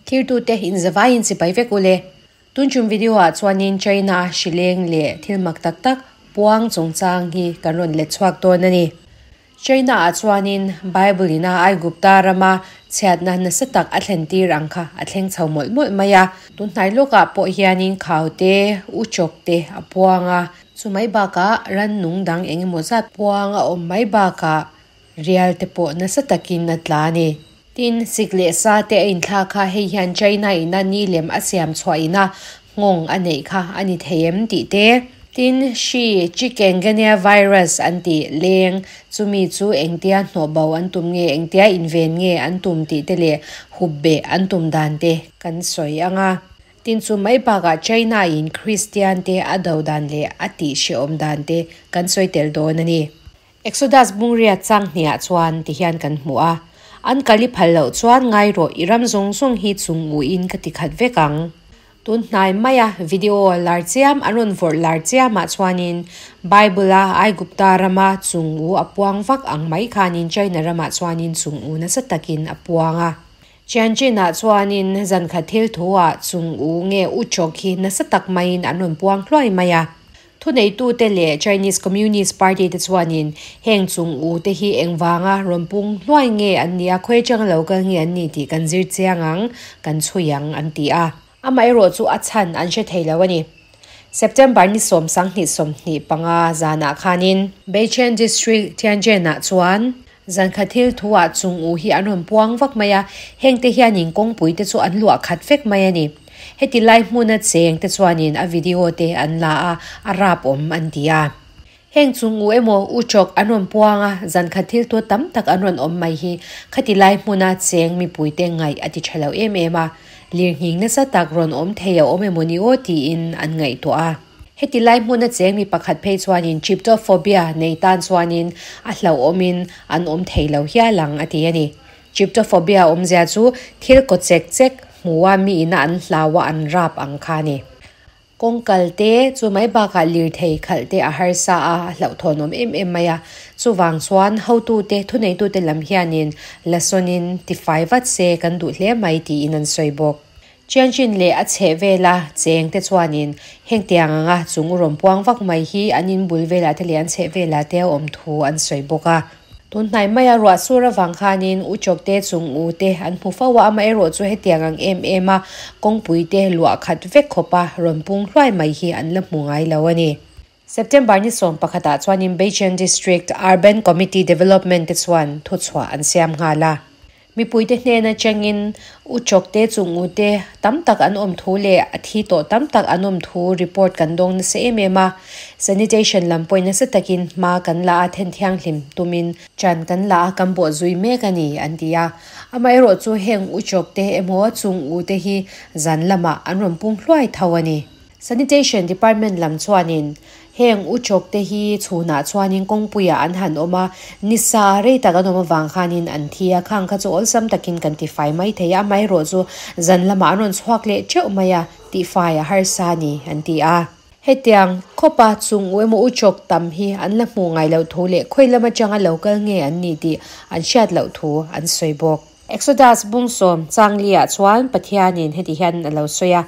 Thirtute inzavaiin sipai vek ule. Tun tum video ah chuanin China hrileng leh thil mak tak tak puang chungchang hi kan rawn let chhuak dawn a ni. China ah chuanin Bible ina Aigupta rama chhiatna nasa tak a thlen tir ang kha a thleng chho mawlh mawlh mai a. Tun hnai lawkah pawh hianin khau te, u chawk te a puang a. Chumai bakah rannung dang eng emaw zat puang a awm mai bakah Rial te pawh nasa takin a tla a ni. Tin, sik leh sa te a inthlak kha hei hian China ina ni lem a siam chhuah ina nghawng a neih kha a ni thei em tih te. Tin, hri, Chikungunya virus an tih leng, chumi chu engtia hnawhbo an tum nge, engtia inven nge an tum tih te leh hup beh an tum dan te kan sawi ang a. Tin, chu mai bakah China in Kristian te a do dan leh a tih hrehawm dan te kan sawi tel dawn a ni. Exodus bungria chang hniah chuan ti hian kan hmu a, An kal i phal loh chuan ngai rawh i ram zawng zawng hi chung u in ka ti khat vek ang. Tun hnai maia video lar chiam an rawn vawrh lar chiamah chuanin Bible-a Aigupta rama chung u a puang vak ang mai khanin China ramah chuanin chung u nasa takin a puang a. Tianjin-ah chuanin zankhat thil thu-ah chung u nge u chawk hi nasa tak maiin an rawn puang hluai mai a. Thuneitute leh Chinese Communist Party te chuanin heng chung u te hi engvanga rawn pung hluai nge an nih a, khawi atanga lo kal nge an ni tih kan zir chiang ang, kan chhui ang an ti a. Amaherawh chu a chhan an hre thei lo a ni. September ni 9, 25 zanah khanin Beichen District, Tianjin-ah chuan zankhat thil thu-ah chung u hi an rawn puang vak mai a, hengte hianin kawngpui te chu an luah khat vek mai a ni. Heti lai hmuna cheng te chuanin a video te an la a, a rap awm an ti a. Heng chung u emaw u chawk an rawn puang a, zankhat thil tu tam tak an rawn awm mai hi khati lai hmuna cheng mipui te ngaih a ti tha lo em em a, lirnghing nasa tak rawn awm thei a awm emaw ni aw tiin an ngaihtuah a. Heti lai hmuna cheng mi pakhat phei chuanin tryptophobia nei tan chuanin a hlauhawmin an awm thei lo hial ang a ti a ni. Tryptophobia awmzia chu thil kaw chek chek hmuha mi ina an hlau a an rap ang kha a ni. Kawng kal te chu mai bakah lirthei khalh te a harsa a, a hlauhthawn awm em em mai a. Chuvang chuan hotute, thuneitute lam hianin lasawnin tifai vat se kan duh hle mai tiin an sawi bawk. Tianjin leh a chheh vela cheng te chuanin heng tiang anga chung rawn puang vak mai hi an in bul velah te leh an chheh velah te a awm thu an sawi bawk a. Tun hnai maia ruah sur avang khanin u chawk te chung u te an hmu fo a, amaherawh chu hetiang ang em em a kawngpui te luah khat vek khawpa rawn pung hluai mai hi an la hmu ngai lo a ni. September ni 11 ah chuanin Beichen District Urban Committee Development te chuan thuchhuah an siam nghal a. Mipuite hnena chengin u chawk te chung u te tam tak an awm thu leh a thi tawh tam tak an awm thu report kan dawng nasa em em a. Sanitation lam pawhin nasa takin hma kan la a, then thianghlim tumin chan kan la a, kan bawh zui mek a ni an ti a. Amaherawh chu heng u chawk te emaw chung u te hi zan lamah an rawn pung hluai tho a ni. Sanitation Department lam chuanin heng u chawk te hi chhunah chuanin kawngpuiah an han awm a, nisa rei tak an awm avang khanin an thi a, khang kha chu awlsam takin kan tifai mai thei a, amaherawh chu zan lamah an rawn chhuak leh teuh mai a, tihfai a harsa a ni an ti a. Hetiang khawpa chung u emaw u chawk tam hi an la hmuh ngai loh thu leh khawi lam atanga lo kal nge an ni tih an hriat loh thu an sawi bawk. Exodus bung sawm chang liah chuan Pathianin heti hian a lo sawi a,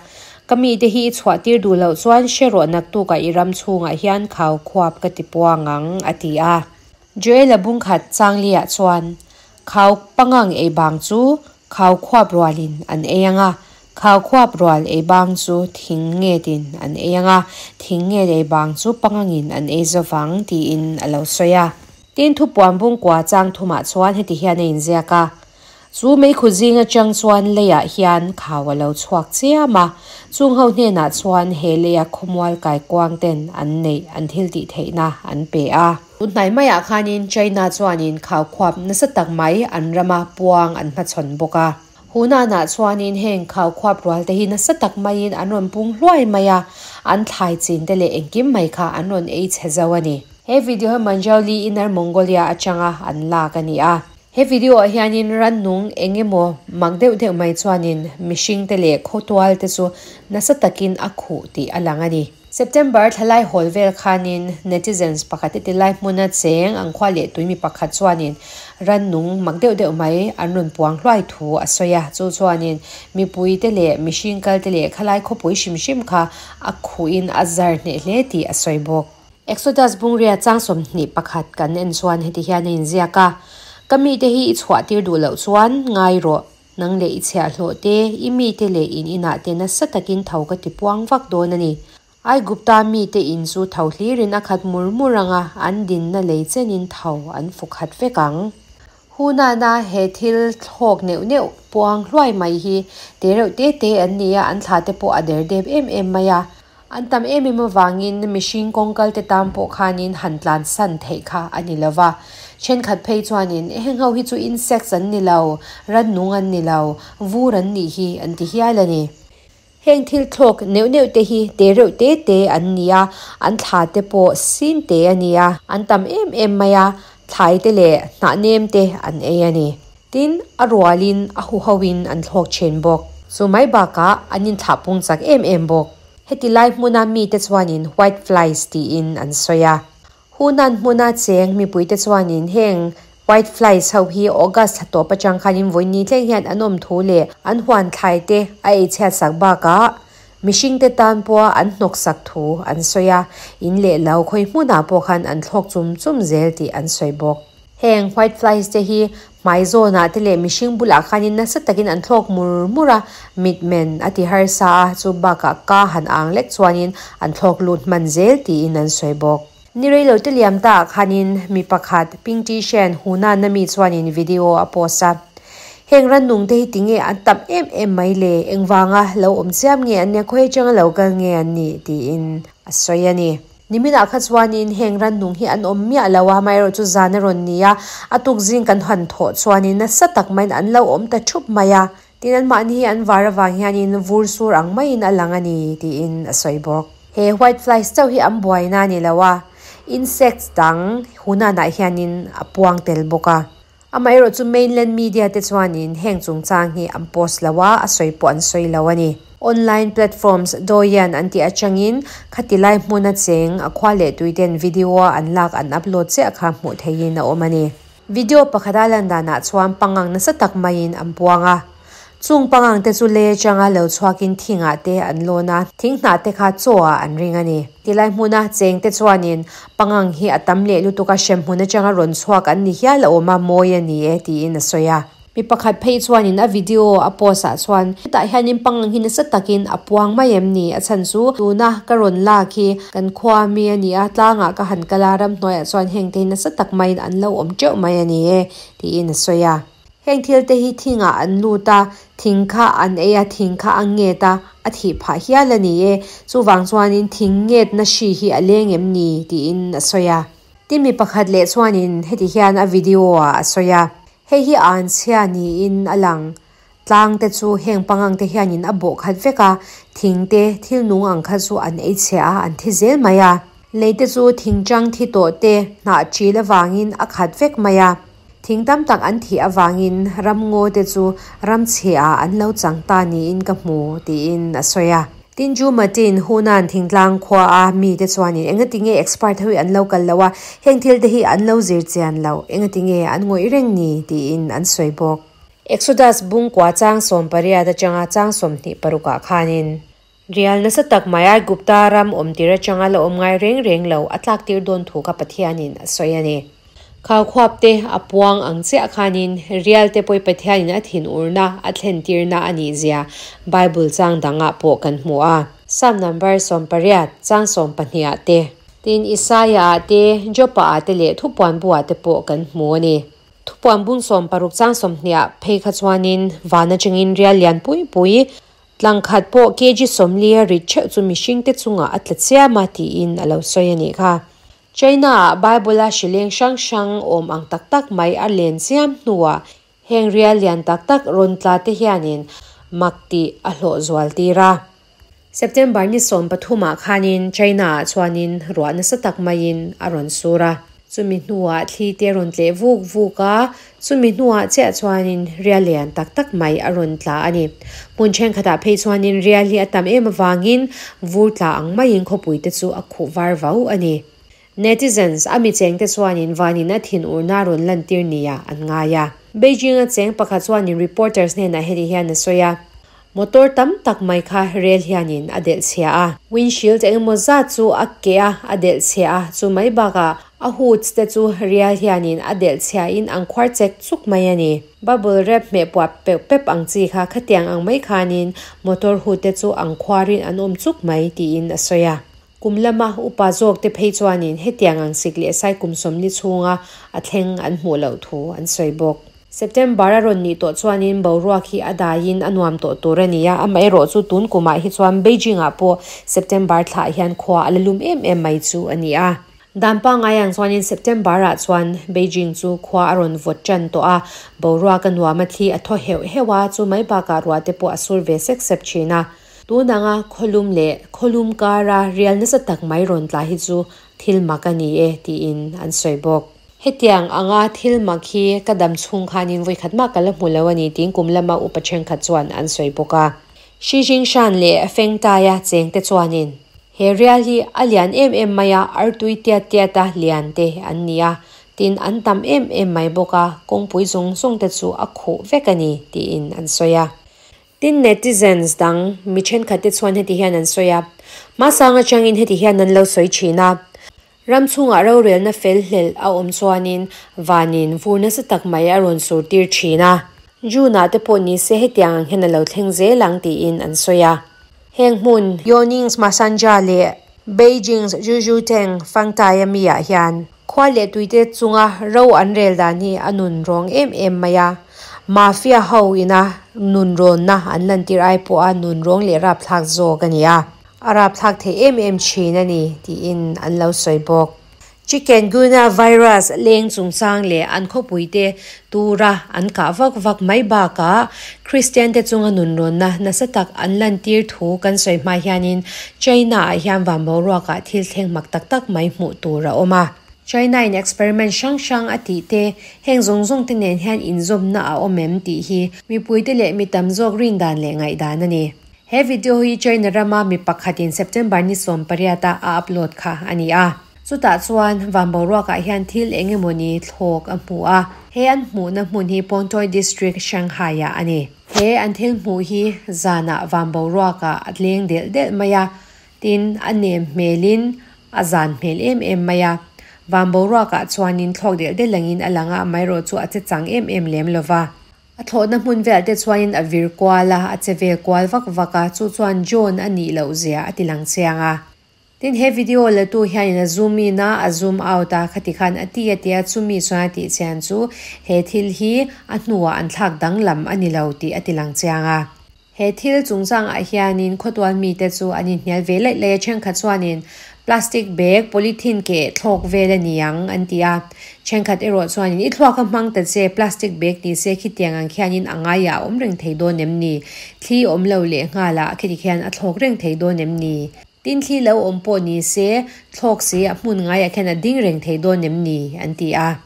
Ka mite hi i chhuah tir duh loh chuan hre rawh naktukah i ram chhungah hian khau khuap ka ti puang ang, a ti a. Joela bung khat chang liah chuan, Khau pangang ei bang chu khau khuap rualin an ei ang a, khau khuap rual ei bang chu thing ngetin an ei ang a, thing nget ei bang chu pangangin an ei zo vang, tiin a lo sawi a. Tin, thupuan bungkua chang thumah chuan heti hian a inziak a, Chu meikhu zing atang chuan leiah hian khau a lo chhuak chiam a, chung ho hnenah chuan he leia khawmual kaikuang ten an neih an thil tih theihna an pe a. Tun hnai maiah khanin China chuanin khau khuap nasa tak mai an rama puang an hmachhawn bawk a. Hunan-ah chuanin heng khau khuap rual te hi nasa tak maiin an rawn pung hluai mai a, an thlai chin te leh engkim mai kha an rawn ei chhe zo a ni. He video hi Manzhouli Inner Mongolia atanga an lak a ni a. He video ah hianin rannung eng emaw mak deuh deuh mai chuanin mihring te leh khawtual te chu nasa takin a khuh tih a lang a ni. September thla lai hawl vel khanin netizens pakhat heti lai hmuna cheng ang khua leh tui mi pakhat chuanin rannung mak deuh deuh mai an rawn puang hluai thu a sawi a, chu chuanin mipui te leh mihring kal te leh khalai khawpui hrim hrim kha a khuhin a zar hneh hle tih a sawi bawk. Exodus bungria chang 21 kan en chuan heti hian a inziak a, Ka mite hi i chhuah tir duh loh chuan ngai rawh, nang leh i chhiahhlawh te, i mite leh in inah te nasa takin tho ka ti puang vak dawn a ni. Aigupta mite in chu tho hlirin a khat mur mur ang a, an dinna lei chenin tho an fu khat vek ang. Hunana he thil thlawk neuh neuh puang hluai mai hi te reuh te te an ni a, an thla te pawh a der dep em em mai a. An tam em em avangin mihring kawngkal te tan pawh khanin han tlansan theih kha a ni lo va. Thenkhat phei chuanin heng ho hi chu insects an ni lo, rannung an ni lo, vur an nih hi an ti hial a ni. Heng thil thlawk neuh neuh te hi te reuh te te an ni a, an thla te pawh sin te a ni a, an tam em em mai a, thlai te leh hnah nem te an ei a ni. Tin, a rualin a huhoin an thlawk thin bawk. Chu mai bakah an inthlah pung chak em em bawk. Heti lai hmuna mite chuanin white flies tiin an sawi a. Hunan hmuna cheng mipuite chuanin heng white flies ho hi August thla tawp atang khanin vawiin thleng hian an awm thu leh an huan thlai te a ei chhiat sak bakah mihring te tan pawha an hnawk sak thu an sawi a, in leh lo khawi hmunah pawh khan an thlawk chum chum zel tih an sawi bawk. Heng white flies te hi hmai zawnah te leh mihring bulah khanin nasa takin an thlawk mur mur a, mitmen a ti harsa a, chu bakah ka han ang lek chuanin an thlawk lut hman zel tiin an sawi bawk. Ni reilo te liam ta khanin mi pakhat Ping Ti Shen Hunan ami chuanin video a post a. Heng rannung te hi tinge an tam em em mai le engwanga lo awm chiam nge an nia khawi atanga lo kal nge an ni tiin a sawi a ni. Nimina kha chuanin heng rannung hi an awm miah lo a amaherawh chu zan a rawn ni a, a tuk zing kan han thawh chuanin nasa tak maiin an lo awm ta thup mai a. Tin an mahni hi an var avang hianin vur sur ang maiin a lang a ni tiin a sawi bawk. He white flies chauh hi an buaina a ni lo a, insects dang Hunan-ah hianin a puang tel bawk a. Amaherawh chu mainland media te chuanin heng chungchang hi an post lo a, a sawi pawh an sawi lo a ni. Online platforms Douyin an tih atangin khati lai hmuna cheng a khua leh tuiten video a an lak an upload chiah kha hmuh theihin a awm a ni. Video pakhat a lan danah chuan pangang nasa tak maiin an puang a. Chung pangang te chu lei atanga lo chhuakin thingah te an lawn a, thing hnah te kha chaw ah an ring a ni. Tilai hmuna cheng te chuanin pangang hi a tam leh lutuk a, hremhmun atanga rawn chhuak an ni hial a awm a, mawi a ni e tiin a sawi a. Mi pakhat phei chuanin a video a post ah chuan hetah hianin pangang hi nasa takin a puang mai em ni? A chhan chu tuna ka rawn lak hi kan khua mi a ni a, tlangah ka han kal a, ramhnuaiah chuan heng te hi nasa tak maiin an lo awm teuh mai a ni e tiin a sawi a. Heng thil te hi thingah an lut a, thing kha an ei a, thing kha a nget a, a thih phah hial a ni e. Chuvang chuanin thing ngetna hri hi a leng em ni tiin a sawi a. Tin mi pakhat leh chuanin heti hian a video ah a sawi a. Hei hi an chhia niin a lang. Tlang te chu heng pangang te hianin a bawh khat vek a, thing te thil nung ang kha chu an ei chhe a, an thi zel mai a. Lei te chu thing chang thi tawh te hnah ṭil avangin a khat vek mai a. Thing tam tak an thih avangin ramngaw te chu ram chhe-ah an lo chang ta niin ka hmu, tiin a sawi a. Tin Ju Martin, Hunan thingtlang khua a mite chuanin engati nge expert ho hi an lo kal lo a, heng thil te hi an lo zir chian lo, engati nge an ngawih reng ni tiin an sawi bawk. Exodus bungkua chang 18 atanga chang 26 ah khanin rial nasa tak mai Aigupta ram awm tir atanga la awm ngai reng reng lo a tlak tir dawn thu kha Pathianin a sawi a ni. Khau khuap te a puang ang chiah khanin rial te pawi Pathianin a thin urna a thlen tirna a nih zia Bible chang dangah pawh kan hmu a. Psalm number 18 chang 12 ah te. Tin Isaiah ah te Jopa ah te leh thupuan bu ah te pawh kan hmu a ni. Thupuan bung 60 chang 20 ah phei kha chuanin van atangin rial lian pui pui tlang khat pawh kg 40 a rit theuh chu mihring te chungah a tla chiam a tiin a lo sawi a nih kha. China ah Bible a hrileng hrang hrang awm ang tak tak mai a len chiam hnuah heng rial lian tak tak rawn tla te hianin mak tih a hlawh zual tir a. September ni 13 ah khanin China ah chuanin ruah nasa tak maiin a rawn sur a. Chumi hnuah thli te a rawn tleh vuk vuk a, chumi hnuah chiah chuanin rial lian tak tak mai a rawn tla a ni. Hmun thenkhatah phei chuanin rial hi a tam em avangin vur tla ang maiin khawpui te chu a khuh var vau a ni. Netizens a mi chengte chuanin vanin a thinurna a rawn lantir nia an ngai a. Beijing a cheng pakhat chuanin reporters hnenah heti hian a sawi a, Motor tam tak mai kha rel hianin a delh chhia a. Windshield engemaw zat chu a keh a, a delh chhia a, chu mai bakah a hoods te chu rial hianin a delh chhia in an khuar chek chuk mai a ni. Bubble wrap hmeh puah peuh pep ang chi kha khatiang ang mai khanin motor hood te chu an khuarin an awm chuk mai tiin a sawi a. Kum lama upa zawk te phei chuanin hetiang ang sik leh sai kum sawmli chhunga a thleng an hmuh loh thu an sawi bawk. September a rawn nih tawh chuanin boruak hi a daiin a nuam tawh tur a ni a, amaherawh chu tun kumah hi chuan Beijing ah pawh September thlah hian khua a la lum em em mai chu a ni a. Dan pangngai ang chuanin September ah chuan Beijing chu khua a rawn vawt tan tawh a, boruak a nuam a thli a thaw heuh heuh a, chu mai bakah ruah te pawh a sur ve sek sep thin a. Tun anga khawlum leh khawlum kara rial nasa tak mai rawn tla hi chu thil mak a ni e tiin an sawi bawk. Hetiang anga thil mak hi ka dam chhung khanin vawikhat mah ka la hmu lo a ni tiin kum lama upa thenkhat chuan an sawi bawk a. Xi Jinping leh Feng Taia chengte chuanin he rial hi a lian em em mai a, artui tiat tiata lian te an ni a, tin an tam em em mai bawk a, kawngpui zawng zawng te chu a khuh vek a ni tiin an sawi a. Tin, netizens dang mi thenkhat te chuan heti hian an sawi a, Hmasang atangin heti hian an lo sawi thin a, ram chhungah rorelna fel hlelh a awm chuanin vanin vur nasa tak mai a rawn sur tir thin a, June ah te pawh ni se hetiang ang hian a lo thleng zel ang tiin an sawi a. Heng hmun Yoning's Masanja leh Beijing's Zhuzhuteng Fangtaia mi ah hian Khua leh tuite chunga ro an rel dan hi a nun rawng em em mai a, mafia ho ina nun rawnna an lantir ai pawha nun rawng leh rapthlak zawk a ni a, a rapthlak thei em em thin a ni tiin an lo sawi bawk. Chikungunya virus leng chungchang leh an khawpuite tura an kah vak vak mai bakah Kristian te chunga nun rawnna nasa tak an lantir thu kan sawi hma hianin China ah hian van boruakah thil thleng mak tak tak mai hmuh tur a awm a. China in experiment hrang hrang a tih te, heng zawng zawng te nen hian inzawmna a awm em tih hi mipuite leh mi tam zawk rin dan leh ngaihdan a ni. He video hi China rama mi pakhatin September ni 18 a a upload kha a ni a. Chutah chuan van boruakah hian thil eng emawni thlawk a hmu a, he an hmuhna hmun hi Pontoy District, Shanghai-ah a ni. He an thil hmuh hi zanah van boruakah a tleng delh delh mai a, tin a nem hmelin a zan hmel em em mai a. Van boruakah chuanin thlawk delh delh angin a lang a, amaherawh chu a che chang em em lem lova. A thlawhna hmun velah te chuanin a vir kual a, a che vel kual vak vak a, chu chuan John a nih loh zia a ti lang chiang a. Tin he video la tu hianin a zoom in a, a zoom out a, khati khan a ti a tia chumi chuan a tih chian chu he thil hi a hnuah an thlak danglam a ni lo tih a ti lang chiang a. He thil chungchangah hianin khawtual mite chu an inhnial ve laih laih a, thenkhat chuanin plastic bag, polythene keh thlawk vel a ni ang an ti a, thenkhat erawh chuanin i thluak a hmang ta che, plastic bag ni se khitiang ang khianin a ngaiah a awm reng thei dawn em ni? Thli awm lo lehnghal ah khiti khian a thlawk reng thei dawn em ni? Tin thli lo awm pawh ni se, thlawk si a hmun ngaiah khian a ding reng thei dawn em ni? an ti a.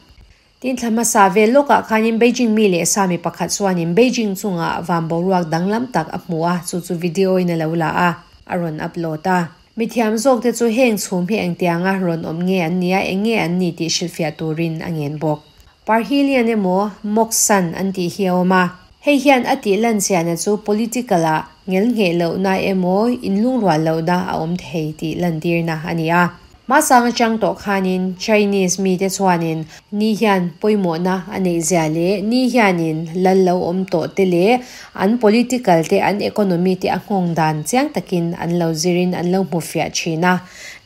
Tin thla hmasa vel lawkah khanin Beijing mi leh sa mi pakhat chuanin Beijing chungah van boruak danglam tak a hmu a, chu chu video in a lo la a, a rawn upload a. Mithiam zawkte chu heng chhum hi engtianga rawn awm nge an nia, eng nge an ni tih hrilhfiah turin a ngen bawk. Parhelion emaw Moksan an tih hi a awm a. Hei hian a tih lan chiahna chu political ah ngelngheh lohna emaw inlungrual lohna a awm thei tih lantirna a ni a. Hmasang atang tawh khanin Chinese mite chuanin ni hian pawimawhna a neih zia leh ni hianin lal lo awm tawh te leh an political te an economy te a nghawng dan chiang takin an lo zirin an lo hmu fiah thin a.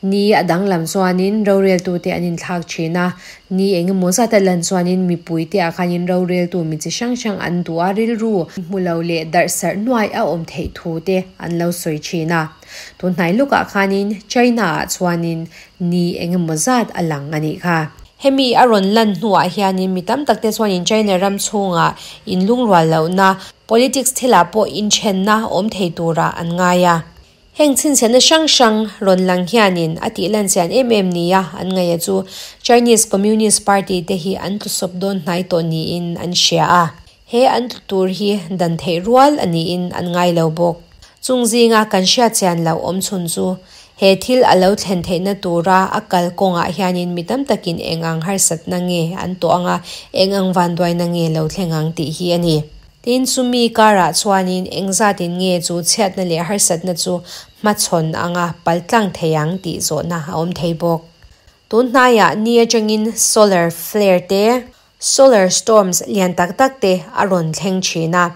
Ni a danglam chuanin roreltute an inthlak thin a, ni eng emaw zat a lan chuanin mipuite ah khanin roreltu mi chi hrang hrang an duh a, rilru hmu lo leh darh sarh nuai a awm theih thu te an lo sawi thin a. Tunhnai lukah khanin China ah chuanin ni eng emaw zat a lang a nih kha. Hemi a rawn lan hnuah hianin mi tam tak te chuanin China ram chhungah inlungrual lohna, politics thilah pawh inthenna awm thei turah an ngai a. Heng chhinchhiahna hrang hrang rawn lang hianin a tih lan chian em em nia an ngaih a chu Chinese Communist Party te hi an tlusawp dawn hnai tawh niin an hria a. He an tlu tur hi dan theih rual a niin an ngai lo bawk. Chung zinga kan hriat chian loh awm chhun chu he thil a lo thlen theihna tura a kal kawngah hianin mi tam takin eng ang harsatna nge an tawh anga eng ang vanduaina nge lo thleng ang tih hi a ni. Tin, chumi karah chuanin engzatin nge chu chhiatna leh harsatna chu hmachhawn anga paltlang thei ang tih zawhna a awm thei bawk. Tun hnaiah ni atangin solar flare te, Solar storms lian tak tak te a rawn thleng thin a.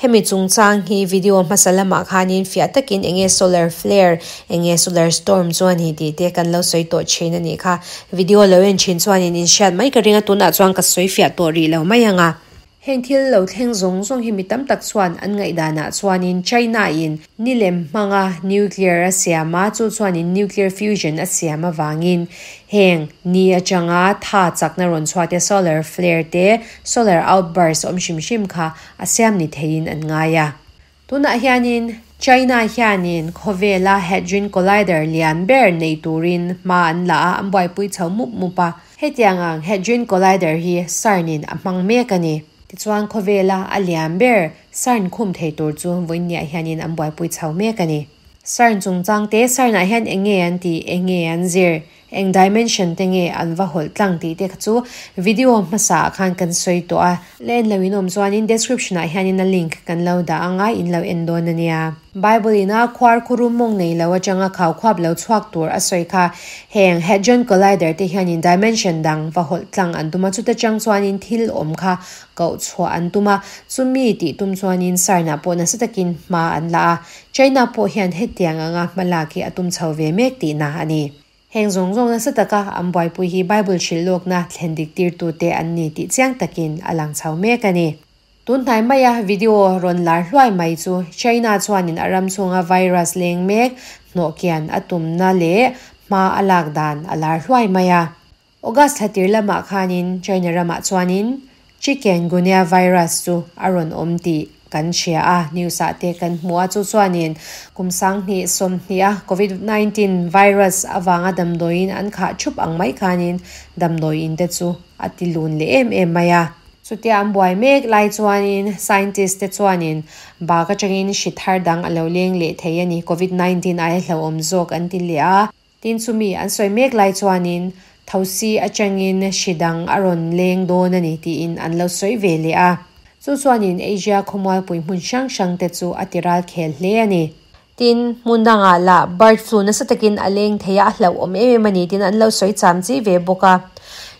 Hemi chungchang hi video hmasa lamah khanin fiah takin enge solar flare, enge solar storm chu a ni tih te kan lo sawi tawh thin a nih kha. Video lo en thin chuanin in hriat mai ka ring a, tunah chuan ka sawi fiah tawh rih lo mai ang a. Heng thil lo thleng zawng zawng hi mi tam tak chuan an ngaihdanah chuanin China-in nilem hmanga nuclear a siam a, chu chuanin nuclear fusion a siam avangin Heng ni atanga tha chakna rawn chhuah te, solar flare te, solar outburst awm hrim hrim kha a siam ni theiin an ngai a. Tunah hianin China hianin khawvela Hadron Collider lian ber nei turin hma an la a, an buaipui chho mup mup a. Hetiang ang Hadron Collider hi CERN-in a hmang mek a ni. Tichuan khawvela a lian ber CERN khum thei tur chu vawiinniah hianin an buaipui chho mek a ni. CERN chungchang te, CERN-ah hian eng nge an tih, eng nge an zir, eng dimension te nge an va hawlh tlang tih te kha chu video hmasa ah khan kan sawi tawh a. La en lo in awm chuanin description ah hianin a link kan lo dah anga in lo en dawn a nia. Bible ina khuar khurum mawng nei lo atanga khau khuap lo chhuak tur a sawi kha heng Hadron Collider te hianin dimension dang va hawlh tlang an tum a, chuta chang chuanin thil awm kha koh chhuah an tum a, chumi tih tum chuanin CERN ah pawh nasa takin hma an la a. China pawh hian hetiang anga hmalak hi a tum chho ve mek tihna a ni. Heng zawng zawng nasa taka an buaipui hi Bible hrilh lawkna thlen dik tirtute an ni tih chiang takin a lang chho mek a ni. Tun hnai maia video rawn lar hluai mai chu China chuanin a ram chhunga virus leng mek hnawhkian a tumna leh hma a lak dan a lar hluai mai a. August thla tir lamah khanin China ramah chuanin Chikungunya virus chu a rawn awm tih kan hria a, news ah te kan hmu a, chu chuanin kum 2020 a Covid 19 virus avanga damdawiin an khah thup ang mai khanin damdawiin te chu a ti lun leh em em mai a. Chutia an buai mek lai chuanin scientist te chuanin bak atangin hri thar dang a lo leng leh thei a ni, Covid 19 aia hlauhawm zawk an ti leh a. Tin chumi an sawi mek lai chuanin thosi atangin hri dang a rawn leng dawn a ni tiin an lo sawi ve leh a. Chu chuanin Asia khawmualpui hmun hrang hrang te chu a ti ral khel hle a ni. Tin, hmun dangah lah bird flu nasa takin a leng thei a, a hlauhawm em em a ni tiin an lo sawi cham chi ve bawk a.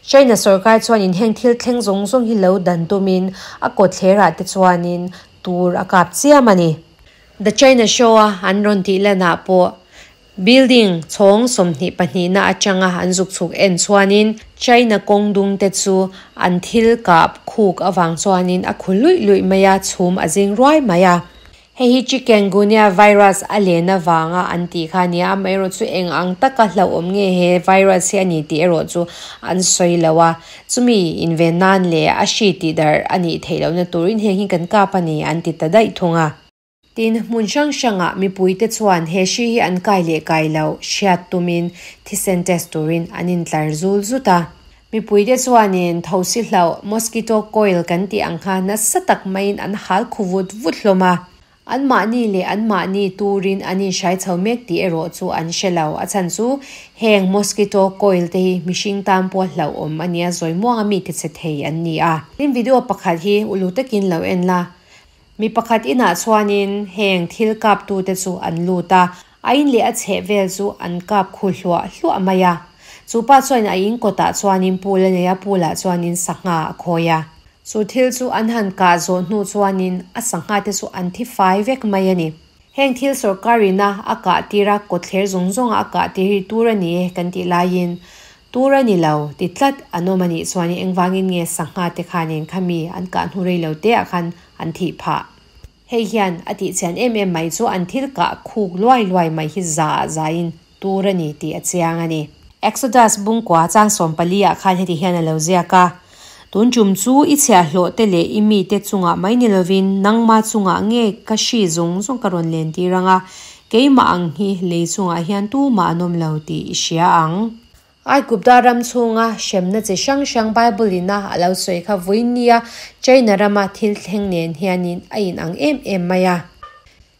China sorkar chuanin heng thil thleng zawng zawng hi lo dan tumin a kawtthlerah te chuanin tur a kap chiam a ni. The China Show a an rawn tih lanah pawh Building chhawng 22 na atanga an zuk chhuk en chuanin China kawng dung te chu an thil kap khuk awang chuanin a khu lui lui mai a, chhum a zing ruai mai a. Hei hi Chikungunya virus a lena wanga an ti kha nia, amaherawh chu eng ang taka hlauhawm nge he virus hi ani tih erawh chu an sawi lo a. Chumi inven nan leh a hri tih dar ani theih lohna turin heng hi kan kap ani an ti ta daih thung a. Tin, hmun hrang hranga mipui te chuan he hri hi an kai leh kai lo hriat tumin thisen test turin an intlar zul zut a. Mipui te chuanin thosi hlo mosquito coil kan tih ang kha nasa tak maiin an hal khu vut vut hlawm a. An mahni leh an mahni turin an inhrai chho mek tih erawh chu an hre lo. A chhan chu heng mosquito coil te hi mihring tan pawh hlauhawm a nia, zawi muanga mi ti che thei an ni a. Tin, video pakhat hi ulu takin lo en la. Mi pakhat inah chuanin heng thil kap tu te chu an lut a, a in leh a chheh vel chu an kap khu hluah hluah mai a. Chu pa chuan a in kawtah chuanin pool a nei a, pool ah chuanin sangha a khawi a. Chu thil chu an han kah zawh hnu chuanin a sangha te chu an thi fai vek mai a ni. Heng thil sorkarina a kah tir a, kawtthler zawng zawnga a kah tir hi tur a ni e kan tih laiin tur a ni lo ti tlat an awm a nih chuanin engvangin nge sangha te khanin khami an kah hnu rei lo te ah khan an thih phah. Hei hian a tih chian em em mai chu an thil kah khuk luai luai mai hi za ah zain tur a ni tih a chiang a ni. Exodus bungkua chang 14 ah khan heti hian a lo ziak a, Tun tum chu i chhiahhlawh te leh i mi te chungah mai ni lovin nangma chungah nge ka hri zawng zawng ka rawn len tir anga. Keimah ang hi lei chungah hian tumah an awm lo tih i hria ang. Aigupta ram chhunga hremna chi hrang hrang Bible ina a lo sawi kha vawinia China rama thil thleng nen hianin a inang em em mai a.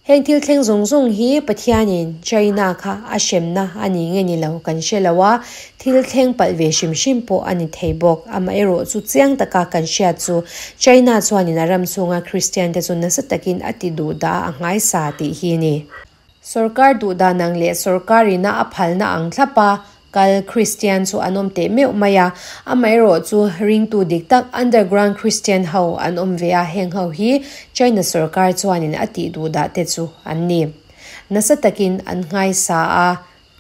Heng thil thleng zawng zawng hi Pathianin China kha a hremna a ni nge ni lo kan hre lo a, thil thleng palh ve hrim hrim pawh a ni thei bawk. Amaherawh chu chiang taka kan hriat chu China chuanin a ram chhunga Kristian te chu nasa takin a ti duh dah a nghaisa tih hi a ni. Sorkar duh dan ang leh sorkar ina a phalna ang thlap a, Kal Kristian chu an awm teh meuh mai a, amaherawh chu ringtu dik tak underground Kristian ho an awm ve a, heng ho hi China sorkar chuanin a tih duh dah te chu an ni. Nasa takin an nghaisa a,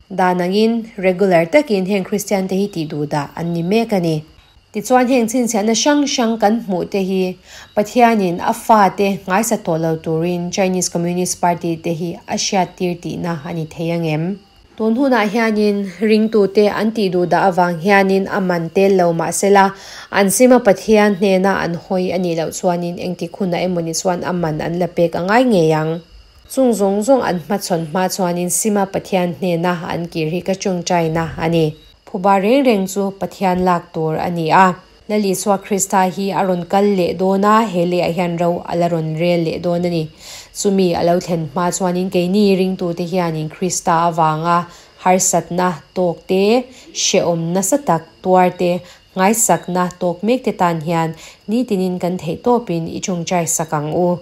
dan angin regular takin heng Kristian te hi tih duh dah an ni mek a ni. Tichuan heng chhinchhiahna hrang hrang kan hmuh te hi Pathianin a fate nghaisa tawh lo turin Chinese Communist Party te hi a hriattir tihna a ni thei angem? Tun hunah hianin ringtute an tih duh dah avang hianin a man tel lo mah sela, an sima Pathian hnena an hawi a nih loh chuanin engtik hunah emawni chuan a man an la pek a ngai ngei ang. Chung zawng zawng an hmachhawn hma chuanin sima Pathian hnena an kir hi ka tawngtaina a ni. Phuba reng reng chu Pathian lak tur a ni a. Lal Isua Krista hi a rawn kal leh dawn a, he lehah hian ro a la rawn rel leh dawn a ni. Chumi a lo thlen hma chuanin keini ringtute hianin Krista avanga harsatna tawk te, hrehawm nasa tak tuar te, nghaisakna tawk mekte tan hian nitinin kan theihtawpin i tawngtai sak ang u.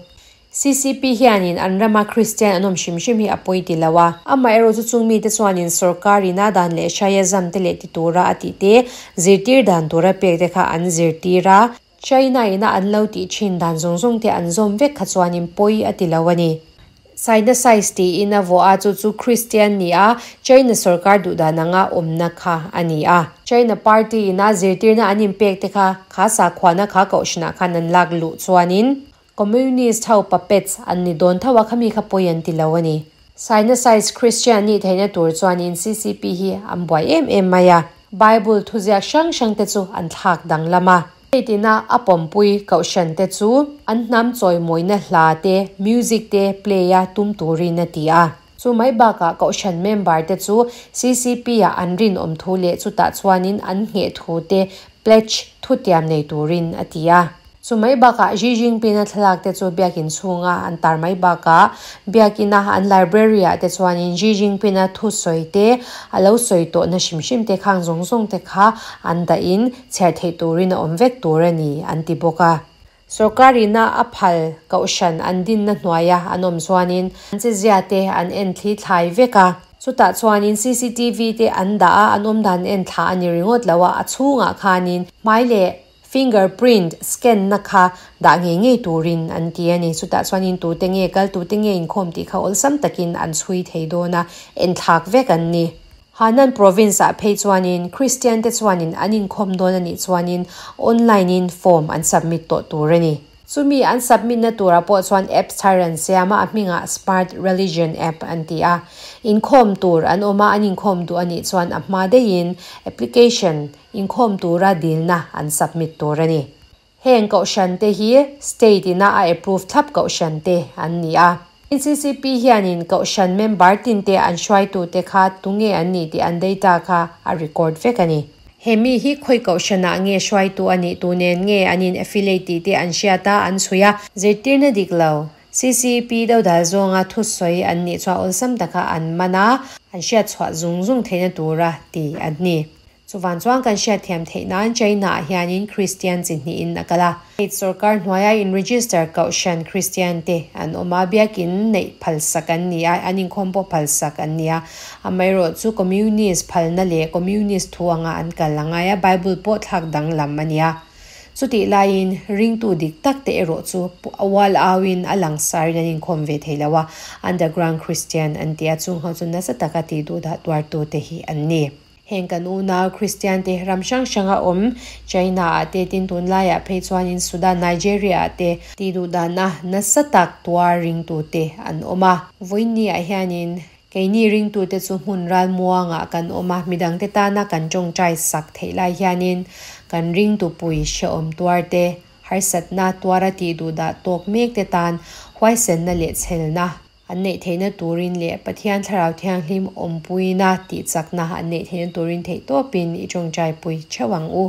Ccp hianin an rama Kristian an awm hrim hrim hi a pawi ti lo a. Amaherawh chu chung mite chuanin sorkar ina dan leh hraia zam te leh ti tura a tih te, zirtir dan tura pek te kha an zirtir a. China ina an lo tih thin dan zawng zawng te an zawm vek kha chuanin pawi a ti lo a ni. China size tiin a vuah a, chu chu Kristian ni a, China sorkar duh dan anga awmna kha a ni a. China party ina zirtirna an inpek te kha kha sakhuana kha kohhranah khan an lak luh chuanin Communist ho puppets an ni dawn tho a, khami kha pawi an ti lo a ni. Sinicize Christian nih theihna tur chuanin ccp hi an buai em em mai a. Bible thuziak hrang hrang te chu an thlak danglam a. Heitina a pawmpui kohhran te chu an hnam chawimawina hla te, music te play a tum turin a ti a. Chu mai bakah kohhran member te chu ccp ah an rinawm thu leh chutah chuanin an ngheh thu te pledge thutiam nei turin a ti a. Chu mai bakah Xi Jinping-a thlalak te chu biakin chhunga an tar mai bakah biakina an library-ah te chuanin Xi Jinping-a thusawi te, a lo sawi tawhna hrim hrim te khang zawng zawng te kha an dahin chhiar theih turin a awm vek tur a ni an ti bawk a. Sorkarina a phal kohhran an dinna hnuaia an awm chuanin an chezia te an en thli thlai vek a. Chutah chuanin cctv te an dah a, an awm dan en thla a ni ringawt lo a, a chhungah khanin hmai leh Finger print scan na kha dah ngei ngei turin an ti a ni. Chutah chuanin tute nge kal, tute nge inkhawm tih kha awlsam takin an chhui thei dawn a, enthlak vek an ni. Hanan province ah phei chuanin Christian te chuanin an inkhawm dawn a nih chuanin online in form an submit tawh tur a ni. Chumi an submit na turah pawh chuan apps thar an siam a, a hmingah Smart Religion App an ti a. Inkhawm tur an awm a, an inkhawm duh a nih chuan a hma daihin application Inkhawm tura dilna an submit tur a ni. Heng kohhran te hi state ina a approve thlap kohhran te an ni a. NCCP hianin kohhran member tin te an hruaitu te kha tunge an nih tih an data kha a record vek a ni. He mi hi khawi kohhranah nge hruaitu a nih tu nen nge an in affiliate tih te an hriat a, an chhui a. Zirtirna dik lo, CCP dodal zawnga thusawi an nih chuan awlsam taka an man a, an hriatchhuah zung zung theihna tura ti an ni. Chuvan chuan kan hriatthiam theih nan China ah hianin Kristian chi hnihin a kal a. State sorkar hnuaia in register kohhran Kristian te an awm a, biakin neih phalsak an ni a, an inkhawm pawh phalsak an ni a. Amaherawh chu Communist phalna leh Communist thu anga an kal a ngai a, Bible pawh thlak danglam a ni a. Chutih laiin ringtu dik tak te erawh chu ual auin a langsarin an inkhawm ve thei lo a, underground Christian an ti a, chung ho chu nasa taka tih duhdah tuartu te hi an ni. Heng kan unau Kristian te ram hrang hranga awm China ah te tin tunlaiah phei chuanin Sudan, Nigeria ah te tih duh dana nasa tak tuar ringtu te an awm a. Vawiinni ah hianin keini ringtu te chu hmun ralmuangah kan awm a, midangte tana kan tawngtai sak theih lai hianin kan ringtu pui hrehawm tuar te, harsatna tuara tih duh dah tawk mek te tan huaisenna leh chhelna. an neih theihna turin leh Pathian Thlarau Thianghlim awmpuina tihchakna an neih theihna turin theihtawpin i tawngtai pui theuh ang u.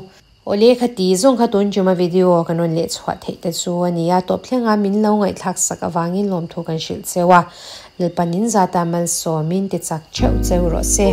Awle khati zawng kha tun tuma video kan rawn leh chhuah theih te chu a ni a, tawp thlenga min lo ngaihthlak sak avangin lawmthu kan hrilh cheu a, Lalpanin zata malsawmin tichak theuh cheu rawh se.